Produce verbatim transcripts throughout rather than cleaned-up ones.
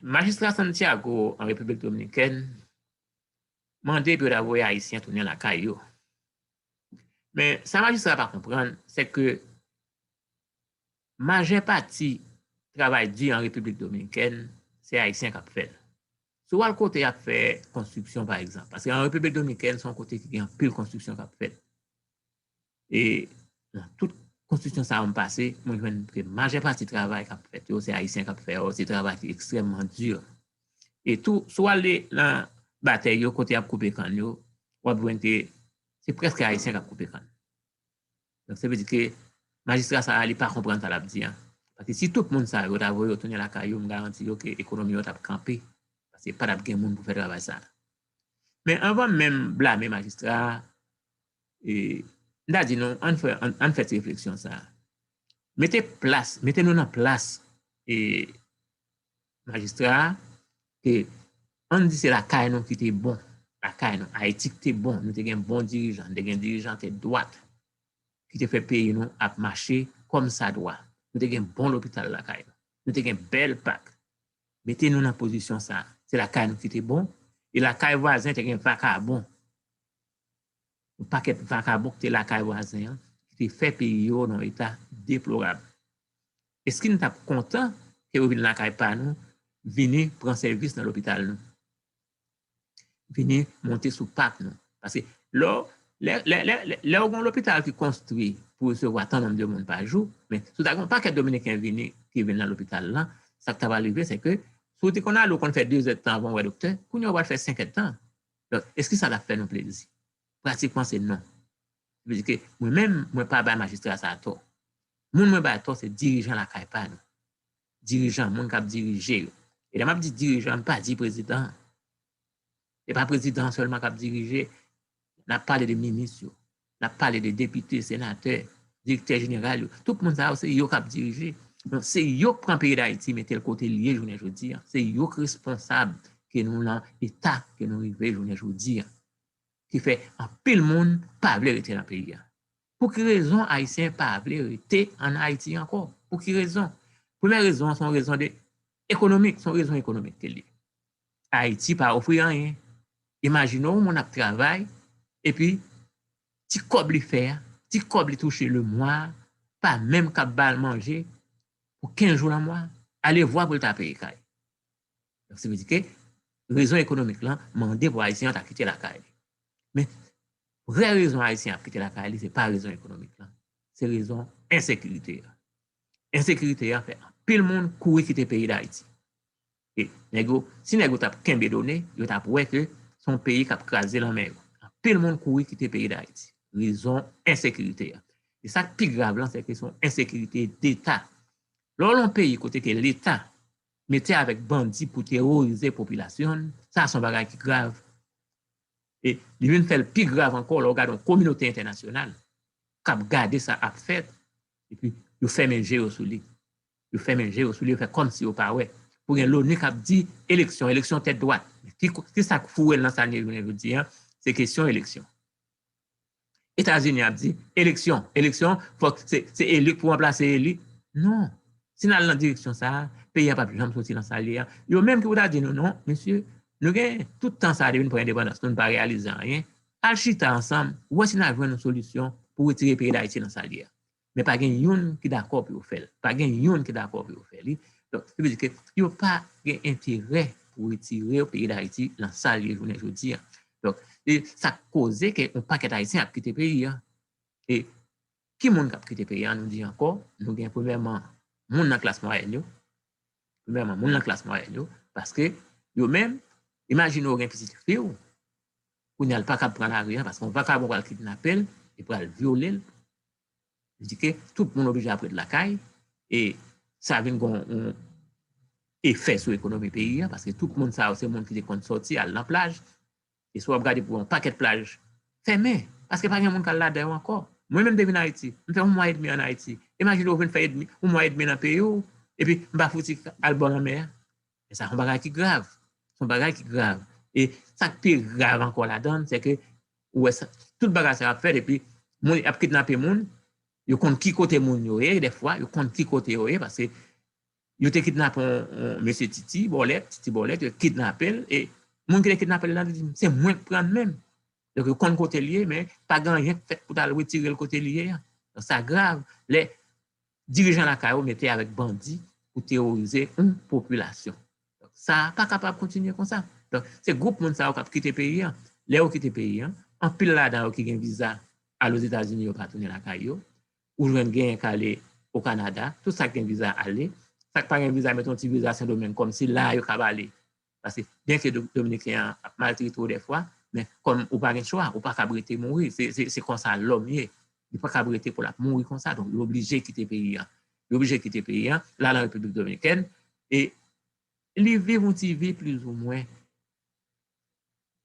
Majistra Santiago an Repiblik Dominikèn mande pou yo ta voye Ayisyen tounen lakay yo. Men sa majistra pa konprann, se ke majè pati travay di an Repiblik Dominikèn, se Ayisyen k ap fè l. Si w al kote y ap fè konstriksyon, pa egzanp, paske an Repiblik Dominikèn, se yon kote ki gen anpil konstriksyon k ap fèt. E nan tout konstriksyon sa yo m pase, mwen jwenn ke majè pati travay k ap fèt yo, se Ayisyen k ap fè yo, se travay ki ekstrèmman di. E tou, si w ale nan batèy yo, kote y ap koupe kann yo, w ap jwenn ke se prèske Ayisyen k ap koupe kann. Donk, se vle di ke majistra sa a, li pa konprann sa l ap di a. Paske si tout moun sa yo ta voye yo tounen lakay yo, m garanti yo ke ekonomi yo t ap kanpe. Paske pa t ap gen moun pou fè travay sa a. Men anvan menm blame majistra a, e, m ta di nou, ann fè, ann, ann fè ti refleksyon sa a. Mete plas, mete nou nan plas, e, majistra a, ke ann di se lakay nou ki te bon, lakay nou, Ayiti ki te bon, nou te gen bon dirijan, nou te gen dirijan tèt dwat, ki te fè peyi nou ap mache kòm sa dwa. Nou te gen bon lopital lakay nou. Nou te gen bèl pak. Mete nou nan pozisyon sa a. Se lakay nou ki te bon, e lakay vwazen te gen vakabon. Yon pakèt vakabon ki te lakay vwazen an, ki te fè peyi yo nan yon eta deplorab. Èske n t ap kontan ke yo vin lakay pa nou, vini pran sèvis nan lopital nou? Vini monte sou pak nou. Paske lè, lè, lè, lè, lè, lè w gen yon lopital ki konstwi pou resevwa tan nonm de moun pa jou, men si w ta gen yon pakèt Dominiken vini, ki vin nan lopital lan, sa k ta pral rive, se ke si w te konn ale, w konn fè de zèdtan avan w wè doktè, kounye a w pral fè senk èdtan. Donk, èske sa t ap fè nou plezi? Pratikman, se non. Sa vle di ke mwen menm, mwen pa bay majistra sa a tò. Moun mwen bay tò, se dirijan lakay pa nou. Dirijan, moun k ap dirije yo. E lè m ap di dirijan, m pa di prezidan. Se pa prezidan an sèlman k ap dirije. N ap pale de minis yo. N ap pale de depite, senatè, direktè jeneral yo. Tout moun sa yo, se yo k ap dirije. Donk, se yo k pran peyi Dayiti, mete l kote l ye jounen jodi a. Se yo k responsab ke nou nan eta ke nou rive jounen jodi a. Ki fè anpil moun pa vle rete nan peyi a. Pou ki rezon Ayisyen pa vle rete ann Ayiti ankò? Pou ki rezon? Premyè rezon an, se yon rezon de ekonomik, se yon rezon ekonomik ke l ye. Ayiti pa ofri anyen. Imajine w, yon moun ap travay, epi ti kòb li fè a, ti kòb li touche le mwa a, pa menm kab ba l manje pou kenz jou nan mwa a. Alevwa pou l ta peye kay. Donk, sa vle di ke rezon ekonomik lan mande pou Ayisyen an ta kite lakay li. Men, vrè rezon Ayisyen ap kite lakay li, se pa rezon ekonomik lan. Se rezon ensekirite a. Ensekirite a fè anpil moun kouri kite peyi Dayiti. E nèg yo, si nèg yo t ap kenbe done, yo t ap wè ke se yon peyi k ap kraze lanmè yo. Anpil moun kouri kite peyi Dayiti. Rezon ensekirite a. E sa k pi grav lan, se ke se yon ensekirite deta. Lè w nan yon peyi kote ke Leta mete avèk bandi pou teworize popilasyon l, sa se yon bagay ki grav. E li vin fè l pi grav ankò lè w gade yon kominote entènasyonal k ap gade sa ap fèt, epi yo fèmen je yo sou li. Yo fèmen je yo sou li, yo fè kòmsi yo pa wè. Pou gen loni k ap di eleksyon, eleksyon tèt dwat. Ki, ki sa k foure l nan sa l ye jounen jodi a? Se kesyon eleksyon. Etazini ap di eleksyon, eleksyon, fòk se, se eli k pou ranplase eli. Non. Si n al nan direksyon sa a, peyi a p ap janm soti nan sa l ye a. Yo menm ki pou ta di nou, non, mesye, nou gen tout tan sa a depi n pran endepandans, nou n pa reyalize anyen. Al chita ansanm, wè si n a jwenn yon solisyon pou retire peyi Dayiti nan sa l ye a. Men pa gen youn ki dakò pou yo fè l. Pa gen youn ki dakò pou yo fè li. Donk, sa vle di ke yo pa gen enterè pou retire peyi Dayiti nan sa l ye jounen jodi a. Donk, e sa k koze ke yon pakèt Ayisyen ap kite peyi a. E ki moun k ap kite peyi a, nou di ankò, nou gen premyèman moun nan klas mwayèn yo. Premyèman, moun nan klas mwayèn yo, paske yo menm, imajine w gen pitit fi w, kounye a l pa kab pran lari a, paske yon vakabon pral kidnape l, li pral vyole l. Li di ke tout moun oblije ap ret lakay, e sa vin gen yon efè sou ekonomi peyi a, paske tout moun sa yo se moun ki te konn sòti al nan plaj, e si w ap gade pou yon pakèt plaj fèmen, paske pa gen moun k al ladan yo ankò. Mwen menm m te vin Ayiti, m fè yon mwa edmi ann Ayiti. Imajine w vin fè edmi, yon mwa edmi nan peyi w, epi m pa fouti al bò lanmè a. E sa se yon bagay ki grav. Se yon bagay ki grav. E sa k pi grav ankò ladan l, se ke ou wè sa, tout bagay sa yo ap fèt, epi moun ap kidnape moun, yo konn ki kote moun yo ye, dèfwa, yo konn ki kote yo ye, paske yo te kidnape yon, yon mesye Titi Bòlèt, Titi Bòlèt, yo kidnape l, e moun ki te kidnape l la, li di, se mwen k pran l menm. Donk, yo konn kote l ye, men pa gen anyen k fèt pou t al retire l kote l ye a. Donk, sa grav, lè dirijan lakay ou mete avèk bandi pou teworize yon popilasyon. Donk, sa pa kapab kontinye konsa. Donk, se gwoup moun sa yo k ap kite peyi an. Lè yo kite peyi an, anpil ladan yo ki gen viza al Ozetazini, yo pa tounen lakay yo. Ou jwenn genyen k ale o Kanada, tout sa k gen viza ale. Sa k pa gen viza, mete yon ti viza Sendomeng, kòmsi la yo ka ba li. Paske, byenke Do-, Dominiken an ap maltrete w dèfwa, men kòm ou pa gen chwa, ou pa kab rete mouri. Se, se, se konsa lòm ye. Li pa kab rete pou l ap mouri konsa. Donk, li oblije kite peyi an. Li oblije kite peyi an, l al an Repiblik Dominikèn, e li viv yon ti vi plizoumwen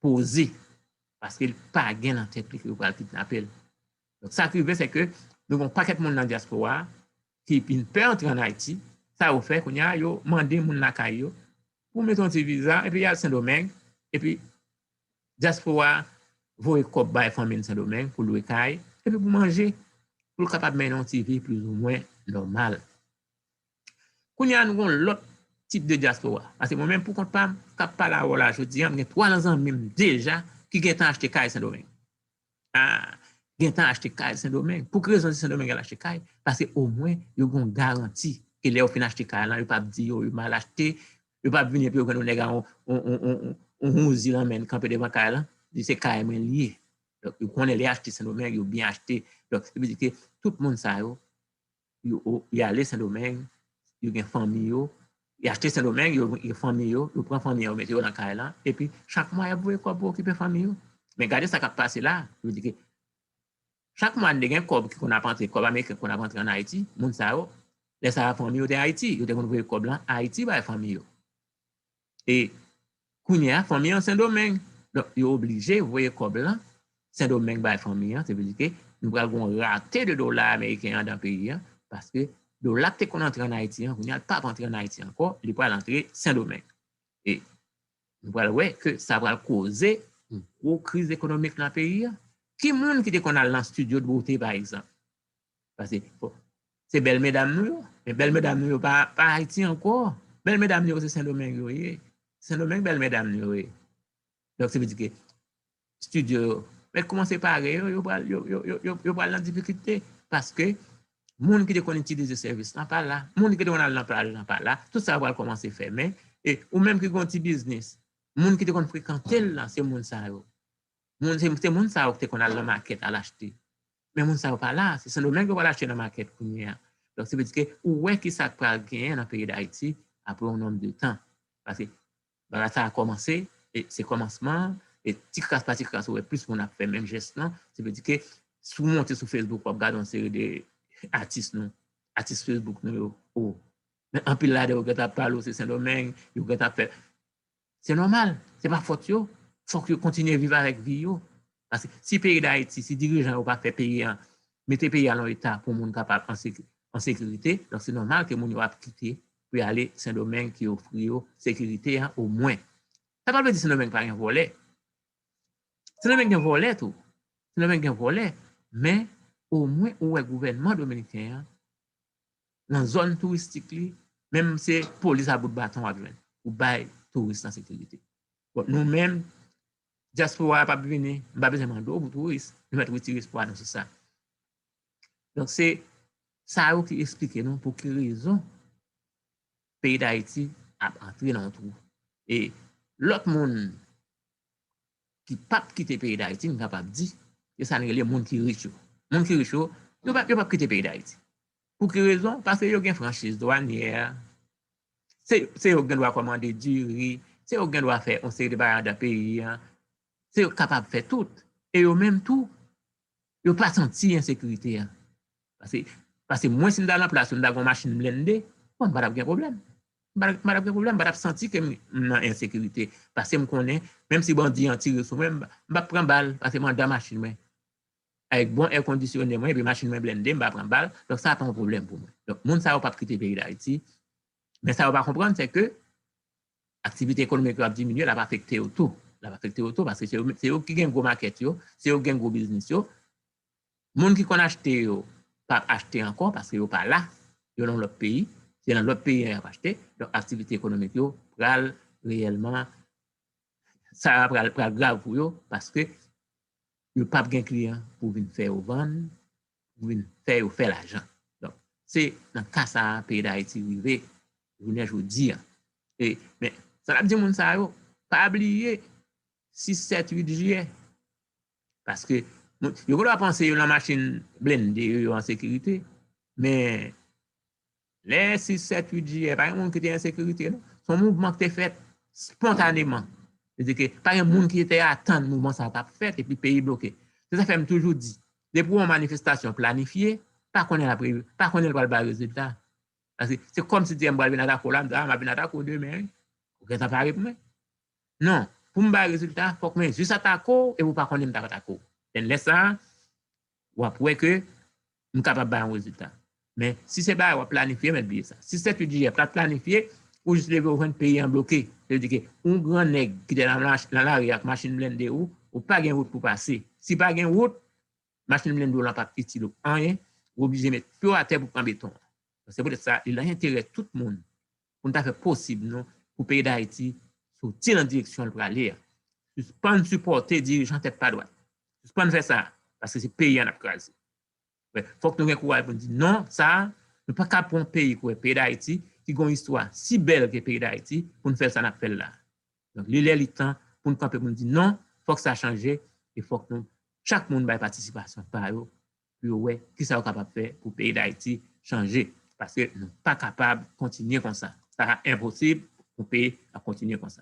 poze, paske li pa gen nan tèt li ke yo pral kidnape l. Donk, sa k rive, se ke nou gen yon pakèt moun nan dyaspora a ki vin pè antre ann Ayiti. Sa yo fè, kounye a, yo mande moun lakay yo pou mete yon ti viza, epi y al Sendomeng, epi dyaspora a voye kòb bay fanmi l Sendomeng pou lwe kay, epi pou manje, pou l kapab mennen yon ti vi plizoumwen nòmal. Kounye a, nou gen yon lòt tip de dyaspora. Paske mwen menm, pou kont pa m, k ap pale avè w la jodi a, m gen twa nan zanmi m deja ki gentan achte kay Sendomeng. Ah, gentan achte kay Sendomeng. Pou ki rezon se Sendomeng al achte kay? Paske omwen, yo gen yon garanti ke lè yo fin achte kay lan, yo p ap di yo, yo mal achte, yo p ap vin epi yo jwenn yon nèg a yon, yon, yon, yon, yon, yon Uzi nan men l kanpe devan kay lan, di se kay mwen li ye. Donk, yo konnen lè yo achte Sendomeng, yo byen achte. Donk, se vle di ke tout moun sa yo, yo, yo, y ale Sendomeng, yo gen fanmi yo, y achte Sendomeng, yo, yo fanmi yo, yo pran fanmi yo, yo mete yo nan kay lan, epi chak mwa y ap voye kòb pou okipe fanmi yo. Men gade sa k ap pase la, yo di ke chak mwa n te gen kòb ki konn ap antre, kòb ameriken konn ap antre ann Ayiti, moun sa yo, lè sa a fanmi yo te Ayiti, yo te konn voye kòb lan Ayiti bay fanmi yo. E kounye a, fanmi an Sendomeng. Donk, yo oblije voye kòb lan Sendomeng bay fanmi an. Se vle di ke nou pral gen yon rate de dola ameriken anndan peyi an, paske dola k te konn antre ann Ayiti an, kounye a, l p ap antre ann Ayiti ankò, li pral antre Sendomeng. E nou pral wè ke sa pral koze yon gwo kriz ekonomik nan peyi an. Ki moun ki te konn al nan estidyo de bote, pa egzanp? Paske, bon, se bèl medam nou yo. Men bèl medam nou yo pa, pa Ayiti ankò. Bèl medam nou yo se Sendomeng yo ye. Sendomeng bèl medam nou yo ye. Donk, se vle di ke estidyo yo mèt kòmanse pare yo, yo pral, yo, yo, yo, yo, yo pral nan difikilte. Paske moun ki te konn itilize sèvis lan pa la. Moun ki te konn al nan plaj lan pa la. Tout sa yo pral kòmanse fèmen. E ou menm ki gen yon ti biznis, moun ki te konn frekante l lan, se moun sa yo. Moun, se, se moun sa yo ki te konn al nan makèt al achte. Men moun sa yo pa la, se Sendomeng yo pral achte nan makèt kounye a. Donk, se vle di ke ou wè ki sa k pral genyen nan peyi Dayiti apre yon nonb de tan. Paske bagay sa a kòmanse, e se kòmansman an, e ti kras pa ti kras, ou wè plis moun ap fè menm jès lan. Se vle di ke si w monte sou Facebook, w ap gade yon seri de atis nou, atis Facebook nou yo, o, men anpil ladan yo gentan ap pale w se Sendomeng, yo gentan ap fè. Se nòmal, se pa fòt yo. Fòk yo kontinye viv avèk vi yo. Paske si peyi Dayiti, si dirijan yo pa fè peyi an, mete peyi a nan eta pou moun kapab an seki-, an sekirite, donk se nòmal ke moun yo ap kite pou y ale Sendomeng ki ofri yo sekirite an omwen. Sa pa vle di Sendomeng pa gen vòlè. Sendomeng gen vòlè tou. Sendomeng gen vòlè, men omwen ou wè gouvènman dominiken an nan zòn touristik li, menm se polis a bout baton w ap jwenn pou bay touris lan sekirite. Bon, nou menm, dyaspora a p ap vini, m pa bezwen mande w pou touris, nou mèt retire espwa nou sou sa. Donk, se sa yo ki eksplike nou pou ki rezon peyi Dayiti ap antre nan yon twou. E lòt moun ki p ap kite peyi Dayiti, m kapab di, se sa n rele moun ki rich yo. Moun ki rich yo, yo p ap, yo p ap kite peyi Dayiti. Pou ki rezon? Paske yo gen franchiz dwanyè, se, se yo k gen dwa kòmande diri, se yo k gen dwa fè yon seri de bagay anndan peyi an, se yo k kapab fè tout. E yo menm tou, yo pa santi ensekirite a. Paske, paske mwen, si m ta nan plas yo, m ta gen yon machin blende, bon, m pa t ap gen pwoblèm. M pa t, m pa t ap gen pwoblèm, m pa t ap santi ke m, m nan ensekirite. Paske m konnen, menm si bandi an tire sou mwen, m, m p ap pran bal, paske m anndan machin mwen. Avèk bon èkondisyone mwen, epi machin mwen blende, m pa pran bal, donk sa pa yon pwoblèm pou mwen. Donk, moun sa yo p ap kite peyi Dayiti. Men sa yo pa konprann, se ke aktivite ekonomik yo ap diminye, l ap afekte yo tou. L ap afekte yo tou, paske se yo, se yo ki gen gwo makèt yo, se yo ki gen gwo biznis yo. Moun ki konn achte yo p ap achte ankò paske yo pa la, yo nan lòt peyi. Se nan lòt peyi an y ap achte. Donk, aktivite ekonomik yo pral reyèlman, sa a pral, pral grav pou yo, paske yo p ap gen kliyan pou vin fè yo vann, pou vin fè yo fè lajan. Donk, se nan ka sa a peyi Dayiti rive jounen jodi a. E, men, sa n ap di moun sa yo, pa bliye sis, sèt, uit jiyè. Paske moun, yo gendwa panse yo nan machin blende, yo, yo an sekirite. Men, lè sis, sèt, uit jiyè, pa gen moun ki te an sekirite, non. Se yon mouvman ki te fèt spontaneman. Se di ke pa gen moun ki te atann mouvman sa a t ap fèt, epi peyi bloke. Se sa fè m toujou di, depi w wè yon manifestasyon planifye, pa konnen l ap rive, pa konnen l pral bay rezilta. Paske se kòmsi di m pral vin atake w la, m di, a, m ap vin atake w demen, wi. Ou gentan pare pou mwen. Non, pou m bay rezilta, fòk mwen jis atake w, epi w pa konnen m t ap atake w. Then lè sa a, w ap wè ke m kapab bay yon rezilta. Men, si se bagay w ap planifye, mèt bliye sa. Si sèt, uit jiyè pa t planifye, ou jis leve, ou jwenn peyi an bloke. Se vle di ke yon gran nèg ki te nan lach-, nan lari ak machin blende ou, ou pa gen wout pou pase. Si pa gen wout, machin blende w lan p ap itil ou anyen, ou oblije met pye w atè pou pran beton an. Se poutèt sa, li nan enterè tout moun pou n ta fè posib nou pou peyi Dayiti soti nan direksyon l prale a. Sispann sipòte dirijan tèt pa dwat. Sispann fè sa, paske se peyi a n ap kraze. Fòk nou gen kouraj pou n di non, sa, nou pa ka pran yon peyi kouwè peyi Dayiti, ki gen yon istwa si bèl ke peyi Dayiti, pou n fè sa n ap fè l la. Donk, li lè li tan pou n kanpe, pou n di non, fòk sa chanje, e fòk nou, chak moun bay patisipasyon pa yo, pou yo wè kisa yo kapab fè pou peyi Dayiti chanje. Paske nou pa kapab kontinye konsa. Sa enposib pou peyi a kontinye konsa.